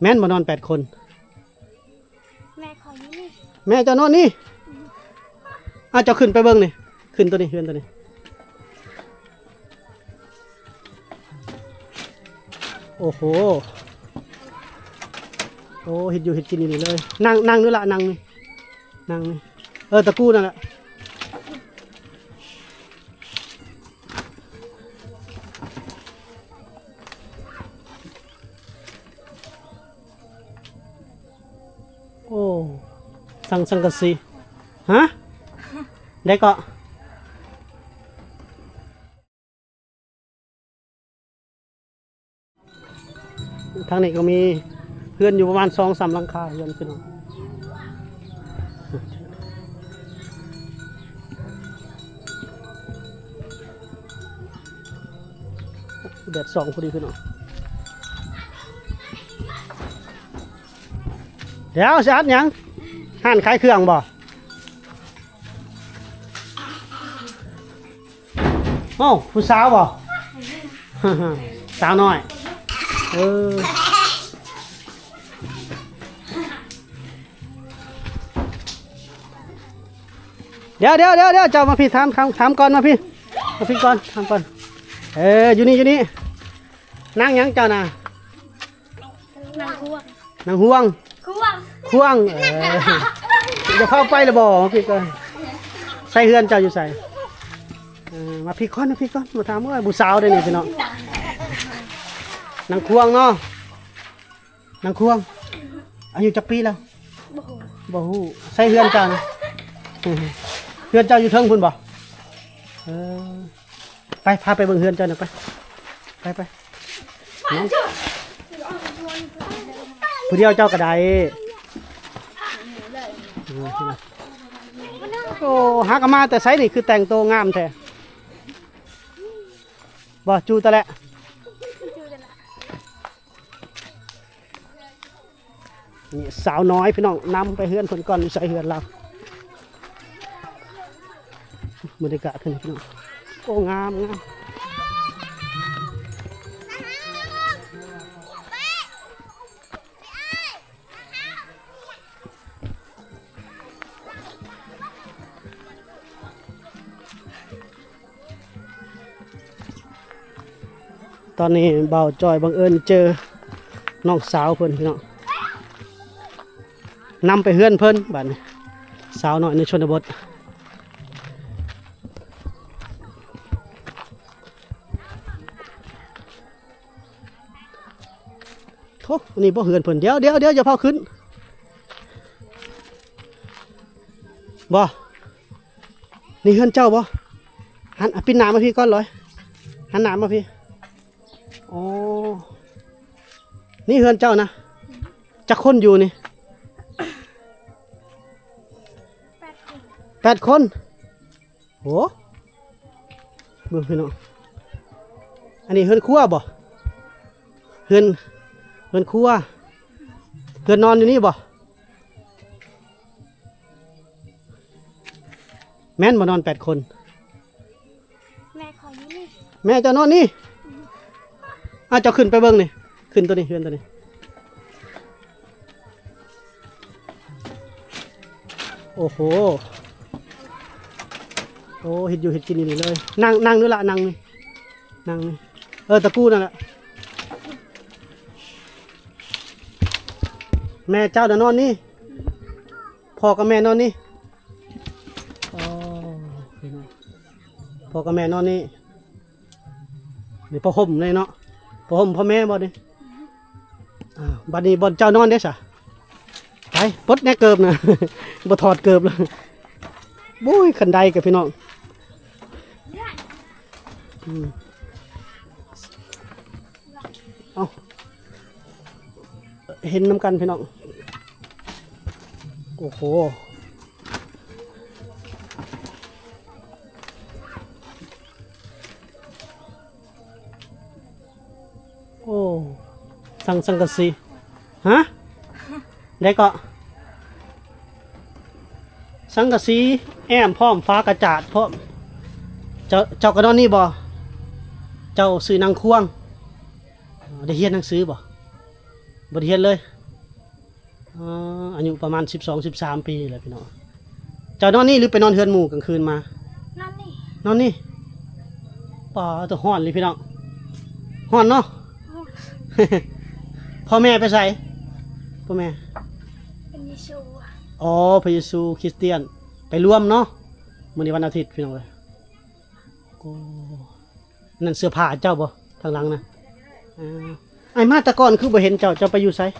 ແມ່ນບໍ່ນອນແປດຄົນ? ແມ່ຂ້ອຍຢູ່ນີ້ ແມ່ເຈົ້ານອນນີ້. ອືມ ອາ ເຈົ້າຂຶ້ນໄປເບິ່ງນີ້ ຂຶ້ນໂຕນີ້ ເຮືອນໂຕນີ້. ໂອ້ໂຫ ໂອ້ ເຮັດຢູ່ເຮັດກິນຢູ່ນີ້ເລີຍ. ນັ່ງ ນັ່ງດູລະ ນັ່ງນີ້ ນັ່ງນີ້. ເອີ ຕະກູນັ້ນແຫຼະ. ໂອ້ ສັງ ສັງກະສີ ຮະ? ໄດ້ເກາະ. ທາງນີ້ກໍມີເຮືອນຢູ່ປະມານສອງສາມຫຼັງຄາເຮືອນພີ່ນ້ອງ. ແດດສ່ອງພໍດີພີ່ນ້ອງ. ດຽວຊິອັດຫຍັງ? ຮ້ານຂາຍເຄື່ອງບໍ່? ເອົ້າ ຜູ້ສາວບໍ່? ສາວນ້ອຍ ເອີ. ດຽວ ດຽວ ດຽວ ດຽວ ເຈົ້າມາພີ້ ຖາມ ຖາມ ຖາມກ່ອນ ມາພີ້ ມາພີ້ກ່ອນ ຖາມກ່ອນ. ເອີ ຢູ່ນີ້ ຢູ່ນີ້. ນາງຫຍັງເຈົ້ານະ? ນາງຄວງ ນາງຮ່ວງ ຄວງ ຄວງ ເອີ ຈະພາໄປລະບໍ່? ມາພີ້ກ່ອນ. ໃສເຮືອນເຈົ້າຢູ່ໃສ? ເອີ ມາພີ້ກ່ອນ ມາພີ້ກ່ອນ ມາຖາມ. ໂອ້ຍ ຜູ້ສາວເດ້ນີ້ພີ່ນ້ອງ ນາງຄວງເນາະ. ນາງຄວງ ອາຍຸຈັກປີແລ້ວ? ບໍ່ຮູ້ ບໍ່ຮູ້. ໃສເຮືອນເຈົ້ານະ? ເຮືອນເຈົ້າຢູ່ເທິງພຸ້ນບໍ່? ເອີ ໄປ ພາໄປເບິ່ງເຮືອນເຈົ້ານະ ໄປ ໄປ ໄປ. ຜູ້ດຽວເຈົ້າກໍໄດ້. ໂອ້ ຫາກະມາແຕ່ໃສນີ້ ຄືແຕ່ງໂຕງາມແທ້? ບໍ່ ຈູຕະແລະ. ນີ້ສາວນ້ອຍພີ່ນ້ອງ ນຳໄປເຮືອນເພິ່ນກ່ອນ. ຢູ່ໃສເຮືອນລາວ? ບັນຍາກາດຂຶ້ນພີ່ນ້ອງ. ໂອ້ ງາມ ງາມ. ຕອນນີ້ບ່າວຈ້ອຍບັງເອີນເຈີນ້ອງສາວເພິ່ນພີ່ນ້ອງ ນຳໄປເຮືອນເພິ່ນບາດນີ້ ສາວນ້ອຍໃນຊົນນະບົດ. ໂທ້ ນີ້ບໍ່ເຮືອນເພິ່ນ. ດຽວ ດຽວ ດຽວ ຢ່າພາວຂຶ້ນ. ບໍ່ ນີ້ເຮືອນເຈົ້າບໍ່? ຫັນ ປິດໜ້າມາພີ້ກ່ອນລອຍ ຫັນໜ້າມາພີ້. ອໍ ນີ້ເຮືອນເຈົ້ານະ? ຈັກຄົນຢູ່ນີ້? ແປດຄົນ ແປດຄົນ. ໂອ້ ເບິ່ງພີ່ນ້ອງ ອັນນີ້ເຮືອນຄົວບໍ່? ເຮືອນ ເຮືອນຄົວ ເຮືອນນອນຢູ່ນີ້ບໍ່? ແມ່ນບໍ່ນອນແປດຄົນ? ແມ່ຂ້ອຍຢູ່ນີ້ ແມ່ເຈົ້ານອນນີ້. ອືມ ອາ ເຈົ້າຂຶ້ນໄປເບິ່ງນີ້ ຂຶ້ນໂຕນີ້ ເຮືອນໂຕນີ້. ໂອ້ໂຫ ໂອ້ ເຮັດຢູ່ເຮັດກິນຢູ່ນີ້ເລີຍ. ນັ່ງ ນັ່ງນີ້ລະ ນັ່ງນີ້ ນັ່ງນີ້. ເອີ ຕະກູນັ້ນລະ. ແມ່ເຈົ້ານະນອນນີ້ ພໍ່ກັບແມ່ນອນນີ້. ອໍ ພີ່ນ້ອງ ພໍ່ກັບແມ່ນອນນີ້. ນີ້ຜ້າຫົ່ມເລີຍເນາະ ຜ້າຫົ່ມພໍ່ແມ່ບໍ່ນີ້? ອາ ບັດນີ້ບ່ອນເຈົ້ານອນເດ້ສະ? ໄປ ປົດແນ່ເກີບນະ ບໍ່ຖອດເກີບເລີຍ. ໂອ້ຍ ຄັນໄດກັບພີ່ນ້ອງ. ອືມ ເອົ້າ ເຫັນນຳກັນພີ່ນ້ອງ. ໂອ້ໂຫ ໂອ້ ສັງ ສັງກະສີ ຮະ? ໄດ້ເກາະ ສັງກະສີ ແອ້ມພ້ອມ ຝາກະຈາດພ້ອມ. ເຈົ້າ ເຈົ້າກໍນອນນີ້ບໍ່? ເຈົ້າຊື່ນາງຄວງ. ໄດ້ຮຽນໜັງສືບໍ່? ບໍ່ໄດ້ຮຽນເລີຍ. ອໍ ອາຍຸປະມານສິບສອງ ສິບສາມປີແຫຼະພີ່ນ້ອງ. ເຈົ້ານອນນີ້ ຫຼືໄປນອນເຮືອນໝູ່ກາງຄືນມາ? ນອນນີ້. ນອນນີ້? ປາດໂທ້ ຮ້ອນເລີຍພີ່ນ້ອງ ຮ້ອນເນາະ. ພໍ່ແມ່ໄປໃສ? ພໍ່ແມ່ ເປັນເຢຊູ. ອໍ ພະເຢຊູຄຣິສຕຽນ ໄປລວມເນາະ. ມື້ນີ້ວັນອາທິດພີ່ນ້ອງເອີຍ. ໂອ້ ນັ້ນເສື້ອຜ້າເຈົ້າບໍ່ ທາງຫຼັງນະ? ເອີ ອ້າຍມາແຕ່ກ່ອນຄືບໍ່ເຫັນເຈົ້າ ເຈົ້າໄປຢູ່ໃສ? ໄ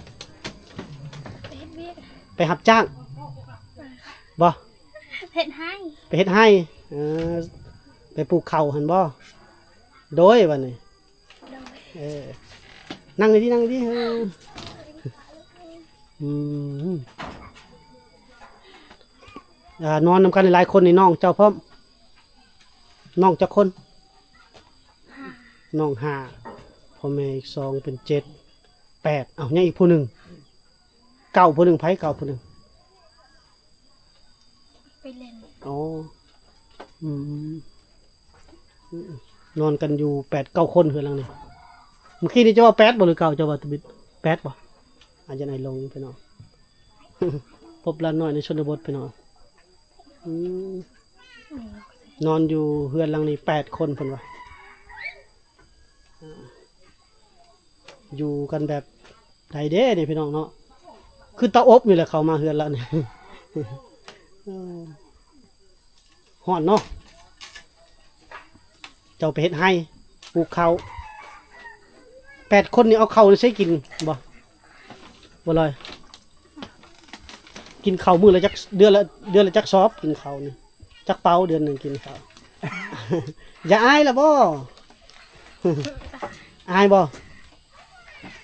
ປເຮັດວຽກ ໄປຮັບຈ້າງບໍ່? ເຮັດໄຮ່ ໄປເຮັດໄຮ່. ເອີ ໄປປູກເຂົ້າຫັ້ນບໍ່? ໂດຍ ບັດນີ້ ໂດຍ ເອີ ນັ່ງດີໆ ນັ່ງດີໆ. ເອີ ອືມ ອ່າ ນອນນຳກັນຫຼາຍໆຄົນນີ້ ນ້ອງເຈົ້າພ້ອມ? ນ້ອງຈັກຄົນ? ຫ້າ ນ້ອງຫ້າ ພໍ່ແມ່ອີກສອງເປັນເຈັດ ແປດ. ເອົ້າ ຍັງອີກຜູ້ໜຶ່ງ ເກົ້າຜູ້ໜຶ່ງ. ໃຜເກົ້າຜູ້ໜຶ່ງ? ໄປຫຼິ້ນ. ອໍ ອືມ ນອນກັນຢູ່ແປດເກົ້າຄົນເຮືອນຫຼັງນີ້. ເມື່ອກີ້ນີ້ເຈົ້າວ່າແປດບໍ່ ຫຼືເກົ້າ ເຈົ້າວ່າຕະບິດ ແປດບໍ່? ອາຈານໄອລົງພີ່ນ້ອງ ພົບຫຼານນ້ອຍໃນຊົນນະບົດພີ່ນ້ອງ. ອືມ ນອນຢູ່ເຮືອນຫຼັງນີ້ແປດຄົນເພິ່ນວ່າ. ຢູ່ກັນແບບໃດເດ້ນີ້ພີ່ນ້ອງເນາະ ຄືເຕົາອົບນີ້ແຫຼະ ເຂົ້າມາເຮືອນລາວນີ້. ເອີ ຮ້ອນເນາະ. ເຈົ້າໄປເຮັດໄຮ່ ປູກເຂົ້າ ແປດຄົນນີ້ ເອົາເຂົ້າໃສ່ກິນບໍ່? ບໍ່ລອຍ ກິນເຂົ້າມື້ລະຈັກ ເດືອນລະ ເດືອນລະຈັກສອບ? ກິນເຂົ້ານີ້ຈັກເປົາ ເດືອນໜຶ່ງກິນເຂົ້າ? ຢ່າອາຍລະບໍ່? ອາຍບໍ່?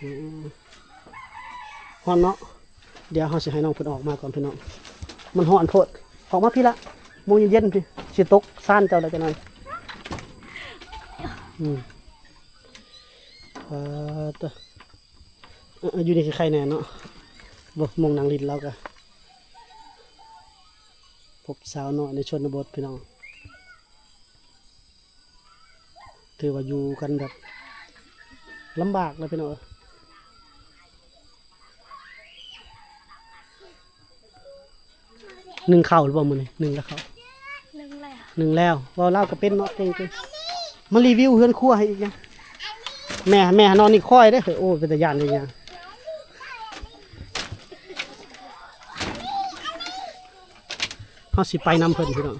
ອືມ ຮ້ອນເນາະ. ດຽວເຮົາຊິໃຫ້ນ້ອງເພິ່ນອອກມາກ່ອນພີ່ນ້ອງ ມັນຮ້ອນໂພດ. ອອກມາພີ້ລະ ມຸງເຢັນໆພີ້ ຊິຕົກຊານເຈົ້າລະຈັກໜ່ອຍ. ອືມ ເອີ ຢູ່ນີ້ຄືໄຄແນ່ເນາະ. ໂອ້ ໝ່ອງນັ່ງຫຼິ້ນລາວກະ ພົບສາວນ້ອຍໃນຊົນນະບົດພີ່ນ້ອງ. ຖືວ່າຢູ່ກັນແບບລຳບາກເລີຍພີ່ນ້ອງເອີຍ. ໜຶ້ງເຂົ້າຫຼືບໍ່ມື້ນີ້? ໜຶ້ງແລ້ວເຂົ້າ? ໜຶ້ງແລ້ວ ໜຶ້ງແລ້ວ. ເວົ້າລາວກໍເປັນເນາະ ເກັ່ງໆ. ມາຣີວິວເຮືອນຄົວໃຫ້ອີກນະ. ແມ່ ແມ່ນອນນີ້ຄ່ອຍເດ້. ໂອ້ ເປັນຕາຢ້ານເດ້ຍາ. ເຮົາຊິໄປນຳເພິ່ນພີ່ນ້ອງ.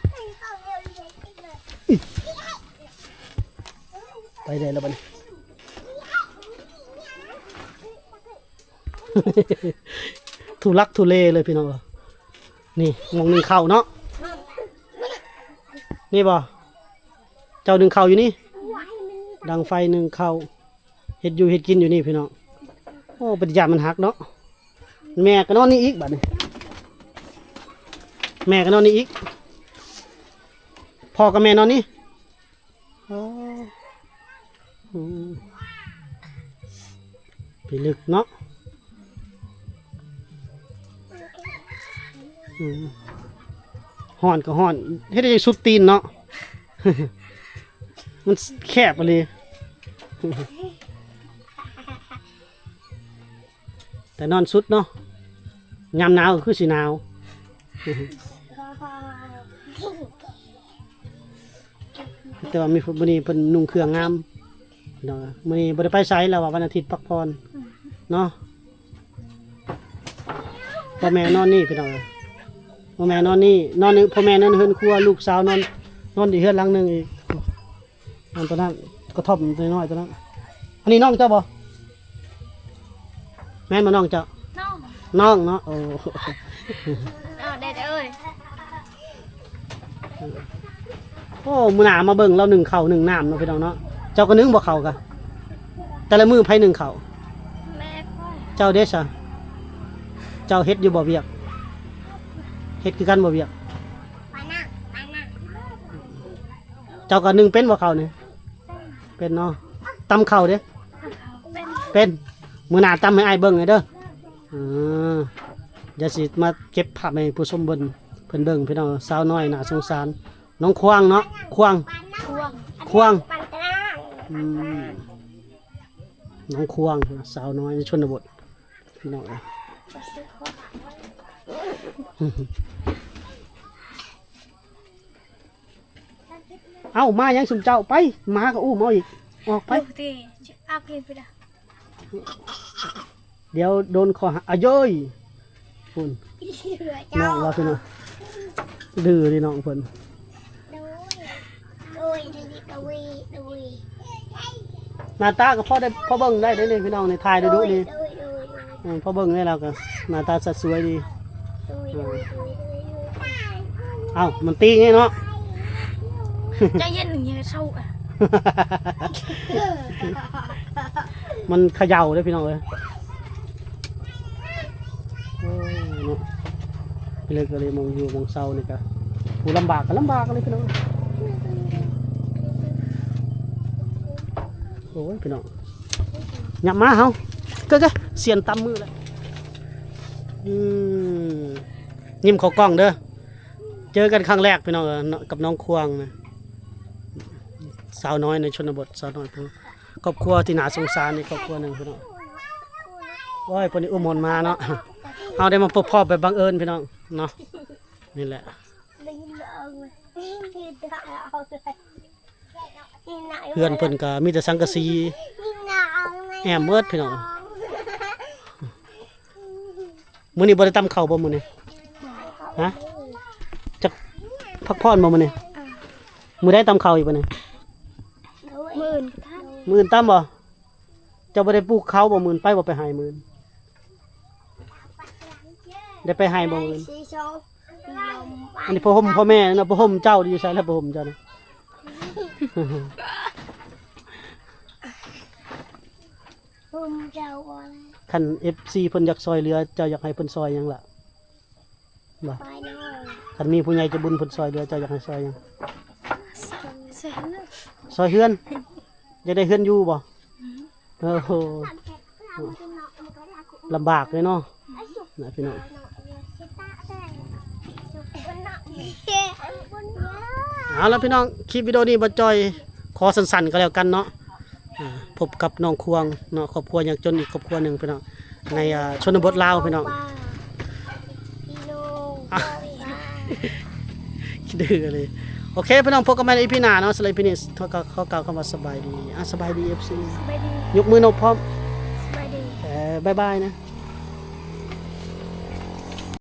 ໄປໄດ້ແລ້ວບັດນີ້ ທຸລັກທຸເລເລີຍພີ່ນ້ອງ. ນີ້ໝ່ອງໜຶ້ງເຂົ້າເນາະ ນີ້ບໍ່? ເຈົ້າໜຶ້ງເຂົ້າຢູ່ນີ້ ດັງໄຟໜຶ້ງເຂົ້າ ເຮັດຢູ່ເຮັດກິນຢູ່ນີ້ພີ່ນ້ອງ. ໂອ້ ເປັນຕາຢ້ານມັນຫັກເນາະ. ແມ່ກໍນອນນີ້ອີກບັດນີ້ ແມ່ກໍນອນນີ້ອີກ ພໍ່ກັບແມ່ນອນນີ້. ອໍ ອືມ ພິລຶກເນາະ. ອືມ ຮ້ອນກໍຮ້ອນ ເຮັດໃຫ້ສຸດຕີນເນາະ. ມັນແຄບອີ່ຫຼີ ແຕ່ນອນສຸດເນາະ. ຍາມໜາວກໍຄືຊິໜາວ ແຕ່ວ່າມີ ມື້ນີ້ເພິ່ນນຸ່ງເຄື່ອງງາມເນາະ. ມື້ນີ້ບໍ່ໄດ້ໄປໃສ ລາວວ່າວັນອາທິດພັກຜ່ອນເນາະ. ພໍ່ແມ່ນອນນີ້ພີ່ນ້ອງເອີຍ ພໍ່ແມ່ນອນນີ້ ນອນ ພໍ່ແມ່ນອນເຮືອນຄົວ ລູກສາວນອນ ນອນອີກເຮືອນຫຼັງໜຶ່ງອີກ. ອັນຕົວນັ້ນ ກະທ່ອມນ້ອຍໆຕົວນັ້ນ. ອັນນີ້ນ້ອງເຈົ້າບໍ່? ແມ່ນບໍ່ນ້ອງເຈົ້າ? ນ້ອງ ນ້ອງເນາະ. ໂອ້ ເອົາແດ່ເອີຍ. ໂອ້ ມື້ໜ້າມາເບິ່ງລາວໜຶ້ງເຂົ້າໜຶ້ງນ້ຳເນາະ ພີ່ນ້ອງເນາະ. ເຈົ້າກໍໜຶ້ງບໍ່ເຂົ້າກະ? ແຕ່ລະມື້ໃຜໜຶ້ງເຂົ້າ? ແມ່ຂ້ອຍ. ເຈົ້າເດຊະ? ເຈົ້າເຮັດຢູ່ບໍ່ວຽກ? ເຮັດຄືກັນບໍ່ວຽກ? ເຈົ້າກໍໜຶ້ງເປັນບໍ່ເຂົ້ານີ້? ເປັນເນາະ. ຕຳເຂົ້າເດ້? ເປັນ. ເປັນ. ມື້ໜ້າຕຳໃຫ້ອ້າຍເບິ່ງແດ່ເດີ. ເອີ ດຽວຊິມາເກັບພາບໃຫ້ຜູ້ຊົມເບິ່ງ ເພິ່ນເບິ່ງ ພີ່ນ້ອງ. ສາວນ້ອຍໜ້າສົງສານ ນ້ອງຄວາງເນາະ ຄວາງ ຄວາງ ຄວາງ. ອືມ ນ້ອງຄວາງ ສາວນ້ອຍໃນຊົນນະບົດ. ພີ່ນ້ອງເອີຍ. ເອົ້າ ມາຫຍັງຊຸມເຈົ້າ? ໄປ ໝາກໍອຸ້ມເອົາອີກ. ອອກໄປ ດຽວໂດນຂໍ້ຫາ ອາເຢີຍ. ພຸ້ນ ນ້ອງລາວພີ່ນ້ອງ ດື້ເດ້ນ້ອງເພິ່ນ. ໂດຍ ໂດຍ ໂດຍ ໂດຍ ໂດຍ ໜ້າຕາກໍພໍໄດ້ ພໍເບິ່ງໄດ້ເດ້ນີ້ພີ່ນ້ອງນີ້ ຖ່າຍດຸໆນີ້. ໂດຍ ໂດຍ ເອີ ພໍເບິ່ງໄດ້ ລາວກໍໜ້າຕາສະສວຍດີ. ໂດຍ ໂດຍ ໂດຍ ໂດຍ ໂດຍ ເອົ້າ ມັນຕີງນີ້ເນາະ. ໃຈເຢັນ ຢ່າເຊົາ ມັນເຂົາເຈົ້າເດ້ພີ່ນ້ອງເອີຍ. ໂອ້ຍເນາະ ເລີກກໍເລີຍ ໝ່ອງຢູ່ໝ່ອງເຊົານີ້ກະ ໂອ້ ລຳບາກກໍລຳບາກເລີຍພີ່ນ້ອງ. ໂອ້ຍພີ່ນ້ອງ ຫຍັບມາເຮົາ ເກີ ເກີ ສຽນຕຳມືແລ້ວ. ອືມ ຍິ້ມເຂົ້າກ້ອງເດີ. ເຈີກັນຄັ້ງແລກພີ່ນ້ອງເອີຍ ກັບນ້ອງຄວາງນະ ສາວນ້ອຍໃນຊົນນະບົດ ສາວນ້ອຍຜູ້ ຄອບຄົວທີ່ໜ້າສົງສານອີກຄອບຄົວໜຶ່ງພີ່ນ້ອງ. ໂອ້ຍ ເພິ່ນນີ້ອຸ້ມຫົນມາເນາະ ເຮົາໄດ້ມາພົບພໍ້ແບບບັງເອີນພີ່ນ້ອງເນາະ. ນີ້ແຫຼະ ເຮືອນເພິ່ນກໍມີແຕ່ສັງກະສີ ແອ້ມເໝິດພີ່ນ້ອງ. ມື້ນີ້ບໍ່ໄດ້ຕຳເຂົ້າບໍ່ມື້ນີ້? ຮະ? ຈັກພັກຜ່ອນບໍ່ມື້ນີ້? ມື້ໃດຕຳເຂົ້າອີກບັດນີ້? ມື້ອື່ນກໍຕຳ. ມື້ອື່ນຕຳບໍ່? ເຈົ້າບໍ່ໄດ້ປູກເຂົ້າບໍ່ມື້ອື່ນ? ໄປບໍ່ໄປໄຮ່ມື້ອື່ນ? ໄດ້ໄປໄຮ່ບໍ່ມື້ອື່ນ? ອັນນີ້ຜ້າຫົ່ມພໍ່ແມ່ເນາະ ຜ້າຫົ່ມເຈົ້າຢູ່ໃສລະ ຜ້າຫົ່ມເຈົ້ານະ? ຫົ່ມເຈົ້າບໍ່ລະ? ຄັນເອັຟຊີເພິ່ນຢາກຊ່ອຍເຫຼືອ ເຈົ້າຢາກໃຫ້ເພິ່ນຊ່ອຍຫຍັງລະ? ບໍ່ ຊ່ອຍນ້ອງ. ຄັນມີຜູ້ໃຫຍ່ໃຈບຸນເພິ່ນຊ່ອຍເຫຼືອ ເຈົ້າຢາກໃຫ້ຊ່ອຍຫຍັງ? ຊ່ອຍເຮືອນ. ຊ່ອຍເຮືອນ? ຢາກໄດ້ເຮືອນຢູ່ບໍ່? ອືມ ໂອ້ໂຫ ລຳບາກເລີຍເນາະ ນະພີ່ນ້ອງ. ເອົາລະພີ່ນ້ອງ ຄລິບວິດີໂອນີ້ບ່າວຈ່ອຍຂໍສັ້ນໆກໍແລ້ວກັນເນາະ. ອ່າ ພົບກັບນ້ອງຄວາງເນາະ ຄອບຄົວຍາກຈົນອີກຄອບຄົວໜຶ່ງພີ່ນ້ອງ ໃນ ອ່າ ຊົນນະບົດລາວພີ່ນ້ອງ. ອ່ະ ດື້ເລີຍ. ໂອເຄພີ່ນ້ອງ ພົບກັນໃໝ່ໃນອີພີໜ້າເນາະ. ສຳລັບອີພີນີ້ ຂໍກ່າວຄຳວ່າສະບາຍດີ. ອ່ະ ສະບາຍດີ ເອັຟຊີ ສະບາຍດີ. ຍົກມືນົບພ້ອມ ສະບາຍດີ. ເອີ ບາຍບາຍນະ.